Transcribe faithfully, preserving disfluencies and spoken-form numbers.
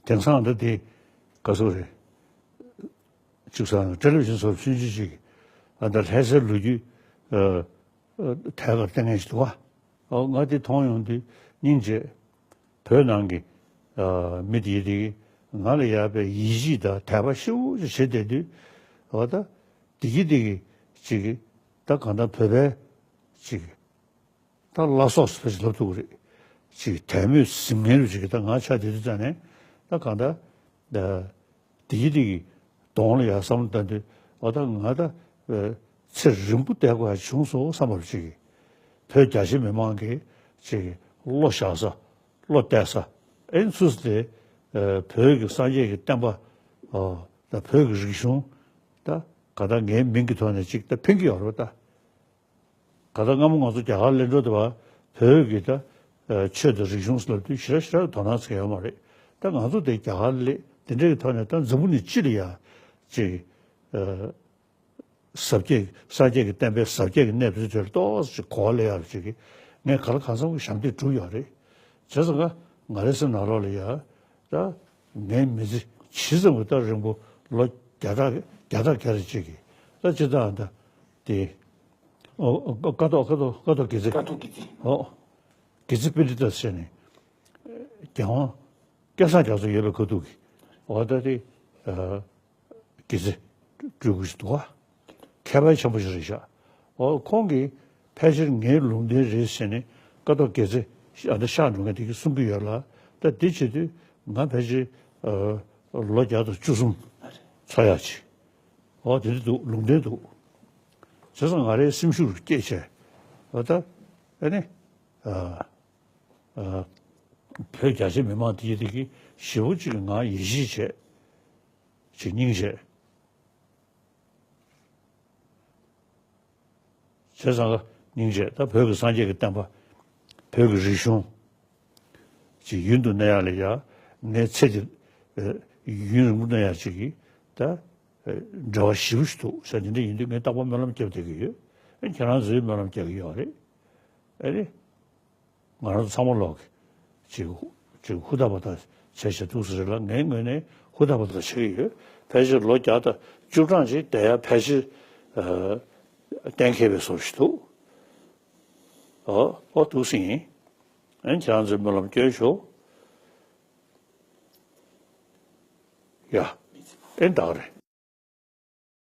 དེང་སང་ད་དེ་ག་ཚོད་རེད། ཅིག་ས་ཊེ་ལི་བི་ཤན་སོགས་ཆུང་ཆུང་ཅིག་ཨ་ད་ལྷ་སའི་ལོ་རྒྱུས་ཨ་ཨ་ཐད་ཀར་བསྟན་མཁན་ཞིག་འདུག་ག་ཨོ་ང་དེ་མཐོང་ཡོང་དུས་སྙིང་རྗེ། བོད་ནང་གི་ཨ་མི་དེ་དེ་ང་ལ་ཡག་པའི་ཡིད་ཆེས་དང་དད་པ་ཞེ་པོ་ཅིག་བྱེད་བསྡད་དུས་ཨོ་ད་དེ་གི་དེ་གི་ཅིག་ད་གང་ལྟར་བོད་པའི་ཅིག་ད་བླ་སྲོག་ཟེར་བ་ཞིག་ལབ་ཐུབ་ཀྱི་རེད། ཅིག་དད་མོས་ཟིན་མཁན་རུ་ཅིག་ད་ང་ཆ་དེ་དུས་ཙང་ནས་ད་གང་ལྟར་ད་དེ་གི་དེ་གི་གདོང་ལ་ཡར་བསམ་བློ་བཏང་དུས་ཨ་ད་ང་ད་ཨ་ཚེ་རིང་པོ་བསྡད་དགོས་ཡ་བྱུང་སོང་བསམ་པ་རུ་ཅིག་བོད་རྒྱ་ཆེ་མི་མང་གི་ཅིག་བློ་བཞག་ས་བློ་གཏད་ས་ཨེ་ཚུགས་ས་དེ་ཨ་བོད་ཀྱི་སངས་རྒྱས་ཀྱི་བསྟན་པ་ཨ་ད་བོད་ཀྱི་རིག་གཞུང་ད་ག་ད་ངའི་མིང་གི་ཐོག་ནས་ཅིག་ད་ཕན་གྱི་ཡོད་རེད་པ་ད། ག་ད་སྔ་མོ་ང་ཚོ་རྒྱ་གར་སླེབས་འགྲོ་དུས་བ་བོད་ཀྱི་ད་ཨ་ཆོས་དང་རིག་གཞུང་ཟེར་ལབ་དུས་ཞེ་དྲག་ཞེ་དྲག་དོ་སྣང་བྱེད་ཡོད་མ་རེད། ད་ང་ཚོ་དེ་རྒྱ་གར་སླེབས་དེ་འདྲའི་གི་ཐོག་ནས་ད་འཛམ་བུ་གླིང་སྤྱི་ལ་ཡ་ཅིག་ཨ་ཟབ་རྒྱས་སངས་རྒྱས་ཀྱི་བསྟན་པའི་ཟབ་རྒྱས་ཀྱི་གནས་ཚུལ་དེར་ཏོག་ཙམ་གོ་བ་སླེབས་ཡག་ཅིག་གི་ངས་ག་ལ་གང་འཚམ་གྱི་ཞབས་འདེགས་བསྒྲུབས་ཡོད་རེད། བྱས་ཙང་ང་ང་རའི་སེམས་ནང་ལོགས་ལ་ཡ་ད་ངའི་མི་ཚེ་ཇི་ཙམ་གྱི་ད་རིང་པོ་ལོ་བརྒྱ་ཕྲག་བརྒྱ་ཕྲག་བརྒྱ་རེ་ཅིག་གི་ད་ཅི་ད་ད་དེ། ཨོ། ཀ་ཐོག་ཀ་ཐོག་ཀ་ཐོག་དགེ་རྩེ། ཀ་ཐོག་དགེ་རྩེ། ཨོ། དགེ་རྩེ་པཎྜི་ཏ་ཟེར་ནས། རྒྱལ་དབང་སྐལ་བཟང་རྒྱ་མཚོ་ཡོད་པའི་ཁ་ཐུག་གི། འོ་ད་དེ། ཨ། དགེ་རྩེ་སྤྲུལ་སྐུ་ཞིག་འདུག་ག་མཁས་པ་ཆེན་པོ་ཞིག་རེད་ཤག་འོ་ཁོང་གིས་ཕལ་ཆེར་ངའི་ལུང་བསྟན་རེད་ཟེར་ནས་ཀ་ཐོག་དགེ་རྩེ་ཨ་ད་གཤེགས་འགྲོ་མཁན་དེ་གིས་གསུང་གི་ཡོད་ལ། ད་དེ་བྱེད་དུས་ང་ཕལ་ཆེར། ཨ། ལོ་བརྒྱ་དང་བཅུ་གསུམ་འཚོ་ཡག་ཅིག་འོ་དེ་འདྲ་འདུག་ལུང་བསྟན་འདུག་བྱས་ཙང་ང་རའི་སེམས་ཤུགས་སྐྱེད་བྱས། འོ་ད་ཨ་ནི། ཨ། ཨ། བོད་རྒྱ་ཆེ་མི་མང་དེ་དེ་གི་ཞེ་པོ་ཅིག་ང་ཡིད་ཆེས་བྱས། ཅིག་སྙིང་རྗེ། བྱས་ཙང་སྙིང་རྗེ་ད་བོད་ཀྱི་སངས་རྒྱས་ཀྱི་བསྟན་པ། བོད་ཀྱི་རིག་གཞུང་། ཅིག་ཡུན་དུ་གནས་ཡག་ལ་ཡ། ངའི་ཚེ་འདི། ཨ། ཡུན་རིང་པོ་གནས་ཡག་ཅིག་གི་ད། ཨ། འབྲེལ་བ་ཞེ་པོ་ཞིག་འདུག་ཟེར། དེ་འདྲ་ཡིན་དུས་ངས་རྟག་པར་སྨོན་ལམ་རྒྱབ་བསྡད་ཀྱི་ཡོད། ཨ། ཁྱེད་རང་ཚོས་སྨོན་ལམ་རྒྱག་གི་ཡོད་རེད། ཨ་རེད། ང་རང་ཚོ་ཚང་མ་ལོག་གི་ཅིག་ཅིག་ཧུར་ཐག་པ་ཐག་བྱས་བྱས་འདུག་ཟེར་རེད་ལ། ངའི་ངོས་ནས་ཧུར་ཐག་པ་ཐག་བྱེད་ཀྱི་ཡོད། ཕལ་ཆེར་ལོ་བརྒྱ་དང་བཅུ་གྲངས་ཅིག་བསྡད་ཡ་ཕལ་ཆེར། ཨ། གཏན་འཁེལ་བའི་བཟོ་ཞིག་འདུག་ཨོ་ཨོ་འདུག་སེ་ཡིན། ཨན་ཁྱེད་རང་ཚོས་སྨོན་ལམ་སྐྱོན་ཤོག་ཡ། ཨེ་ད་ག་རེད།